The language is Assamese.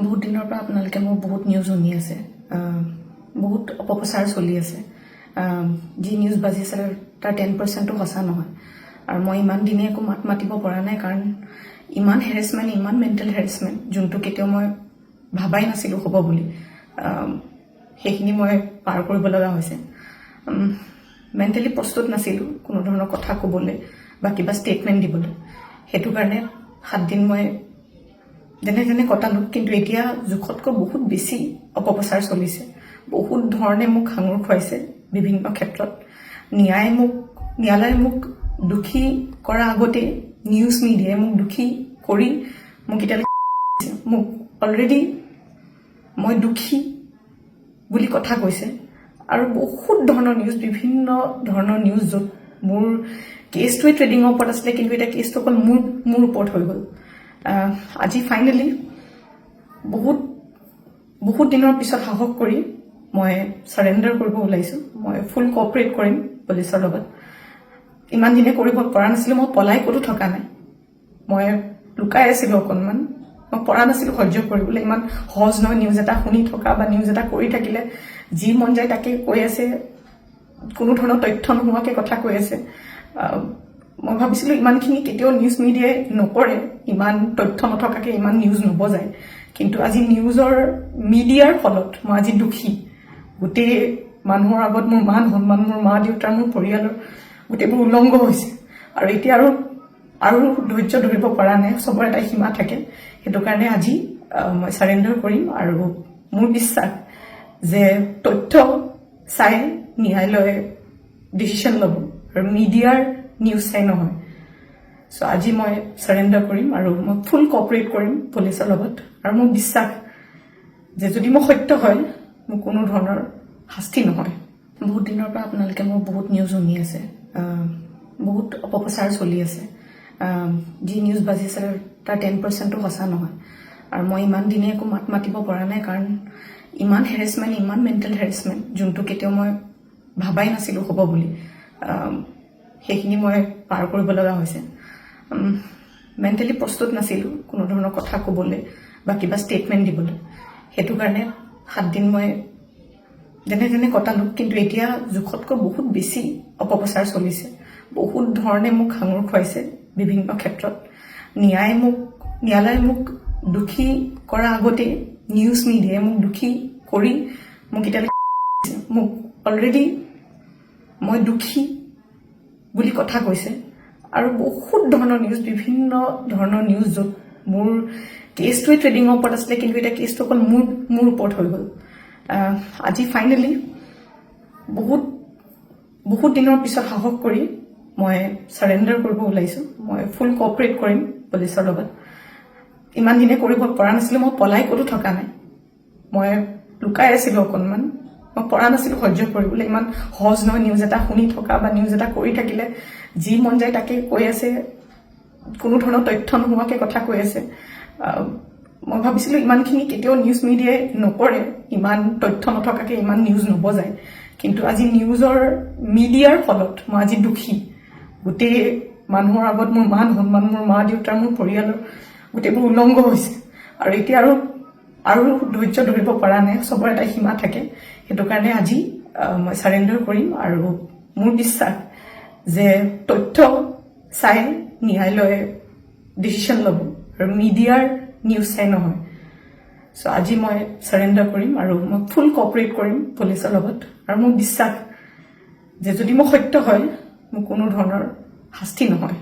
বহুত দিনৰ পৰা আপোনালোকে মোৰ বহুত নিউজ শুনি আছে। বহুত অপপ্ৰচাৰ চলি আছে। যি নিউজ বাজিছে, তাৰ 10%-ও সঁচা নহয়। আৰু মই ইমান দিনে একো মাত মাতিব পৰা নাই, কাৰণ ইমান হেৰেছমেণ্ট, ইমান মেণ্টেল হেৰেছমেণ্ট, যোনটো কেতিয়াও মই ভাবাই নাছিলোঁ হ'ব বুলি, সেইখিনি মই পাৰ কৰিব লগা হৈছে। মেণ্টেলি প্ৰস্তুত নাছিলোঁ কোনো ধৰণৰ কথা ক'বলৈ বা কিবা ষ্টেটমেণ্ট দিবলৈ। সেইটো কাৰণে 7 দিন মই যেনে তেনে কটালোঁ। কিন্তু এতিয়া জোখতকৈ বহুত বেছি অপপ্ৰচাৰ চলিছে। বহুত ধৰণে মোক সাঙুৰ খুৱাইছে বিভিন্ন ক্ষেত্ৰত। ন্যায়ালয়ে মোক দোষী কৰা আগতেই নিউজ মিডিয়াই মোক দোষী কৰি মোক এতিয়ালৈকে মোক অলৰেডি মই দোষী বুলি কথা কৈছে। আৰু বহুত ধৰণৰ নিউজ, বিভিন্ন ধৰণৰ নিউজ, য'ত মোৰ কেছটোৱে ট্ৰেডিঙৰ ওপৰত আছিলে, কিন্তু এতিয়া কেছটো অকল মোৰ ওপৰত হৈ গ'ল। আজি ফাইনেলি বহুত বহুত দিনৰ পিছত সাহস কৰি মই চাৰেণ্ডাৰ কৰিব ওলাইছোঁ। মই ফুল কঅপাৰেট কৰিম পুলিচৰ লগত। ইমান দিনে কৰিব পৰা নাছিলোঁ। মই পলাই ক'তো থকা নাই, মই লুকাই আছিলোঁ অকণমান। মই পৰা নাছিলোঁ সহ্য কৰিবলৈ। ইমান সহজ নহয় নিউজ এটা শুনি থকা বা নিউজ এটা কৰি থাকিলে। যি মন যায় তাকে কৈ আছে, কোনো ধৰণৰ তথ্য নোহোৱাকৈ কথা কৈ আছে। মই ভাবিছিলোঁ ইমানখিনি কেতিয়াও নিউজ মিডিয়াই নকৰে, ইমান তথ্য নথকাকৈ ইমান নিউজ নবজায়। কিন্তু আজি নিউজৰ মিডিয়াৰ ফলত মই আজি দোষী। গোটেই মানুহৰ আগত মোৰ মান সন্মান, মোৰ মা দেউতাৰ, মোৰ পৰিয়ালৰ গোটেইবোৰ উলংঘ হৈছে। আৰু এতিয়া আৰু আৰু ধৈৰ্য ধৰিব পৰা নাই। চবৰে এটা সীমা থাকে। সেইটো কাৰণে আজি মই চাৰেণ্ডাৰ কৰিম। আৰু মোৰ বিশ্বাস যে তথ্য চাই ন্যায়ালয়ে ডিচিশ্যন ল'ব আৰু মিডিয়াৰ নিউজ চাই নহয়। চ' আজি মই চাৰেণ্ডাৰ কৰিম আৰু মই ফুল কঅপাৰেট কৰিম পুলিচৰ লগত। আৰু মোৰ বিশ্বাস যে যদি মই সত্য হয়, মোৰ কোনো ধৰণৰ শাস্তি নহয়। বহুত দিনৰ পৰা আপোনালোকে মোৰ বহুত নিউজ শুনি আছে। বহুত অপপ্ৰচাৰ চলি আছে। যি নিউজ বাজিছে, তাৰ 10%-ও সঁচা নহয়। আৰু মই ইমান দিনে একো মাত মাতিব পৰা নাই, কাৰণ ইমান হেৰেছমেণ্ট, ইমান মেণ্টেল হেৰেছমেণ্ট, যোনটো কেতিয়াও মই ভাবাই নাছিলোঁ হ'ব বুলি, সেইখিনি মই পাৰ কৰিব লগা হৈছে। মেণ্টেলি প্ৰস্তুত নাছিলোঁ কোনো ধৰণৰ কথা ক'বলৈ বা কিবা ষ্টেটমেণ্ট দিবলৈ। সেইটো কাৰণে 7 দিন মই যেনে তেনে কটালোঁ। কিন্তু এতিয়া জোখতকৈ বহুত বেছি অপপ্ৰচাৰ চলিছে। বহুত ধৰণে মোক সাঙুৰ খুৱাইছে বিভিন্ন ক্ষেত্ৰত। ন্যায়ালয়ে মোক দোষী কৰা আগতেই নিউজ মিডিয়াই মোক দোষী কৰি মোক এতিয়ালৈকে মোক অলৰেডি মই দোষী বুলি কথা কৈছে। আৰু বহুত ধৰণৰ নিউজ, বিভিন্ন ধৰণৰ নিউজ, য'ত মোৰ কেছটোৱে ট্ৰেডিঙৰ ওপৰত আছিলে, কিন্তু এতিয়া কেছটো অকল মোৰ ওপৰত হৈ গ'ল। আজি ফাইনেলি বহুত বহুত দিনৰ পিছত সাহস কৰি মই চাৰেণ্ডাৰ কৰিব ওলাইছোঁ। মই ফুল কঅপাৰেট কৰিম পুলিচৰ লগত। ইমান দিনে কৰিব পৰা নাছিলোঁ। মই পলাই ক'তো থকা নাই, মই লুকাই আছিলোঁ অকণমান। মই পৰা নাছিলোঁ সহ্য কৰিবলৈ। ইমান সহজ নহয় নিউজ এটা শুনি থকা বা নিউজ এটা কৰি থাকিলে। যি মন যায় তাকে কৈ আছে, কোনো ধৰণৰ তথ্য নোহোৱাকৈ কথা কৈ আছে। মই ভাবিছিলোঁ ইমানখিনি কেতিয়াও নিউজ মিডিয়াই নকৰে, ইমান তথ্য নথকাকৈ ইমান নিউজ নবজায়। কিন্তু আজি নিউজৰ মিডিয়াৰ ফলত মই আজি দোষী। গোটেই মানুহৰ আগত মোৰ মান সন্মান, মোৰ মা দেউতাৰ, মোৰ পৰিয়ালৰ গোটেইবোৰ উলংঘ হৈছে। আৰু এতিয়া আৰু আৰু ধৈৰ্য ধৰিব পৰা নাই। চবৰে এটা সীমা থাকে। সেইটো কাৰণে আজি মই চাৰেণ্ডাৰ কৰিম। আৰু মোৰ বিশ্বাস যে তথ্য চাই ন্যায়ালয়ে ডিচিশ্যন ল'ব আৰু মিডিয়াৰ নিউজ চাই নহয়। চ' আজি মই চাৰেণ্ডাৰ কৰিম আৰু মই ফুল কঅপাৰেট কৰিম পুলিচৰ লগত। আৰু মোৰ বিশ্বাস যে যদি মই সত্য হয়, মোৰ কোনো ধৰণৰ শাস্তি নহয়।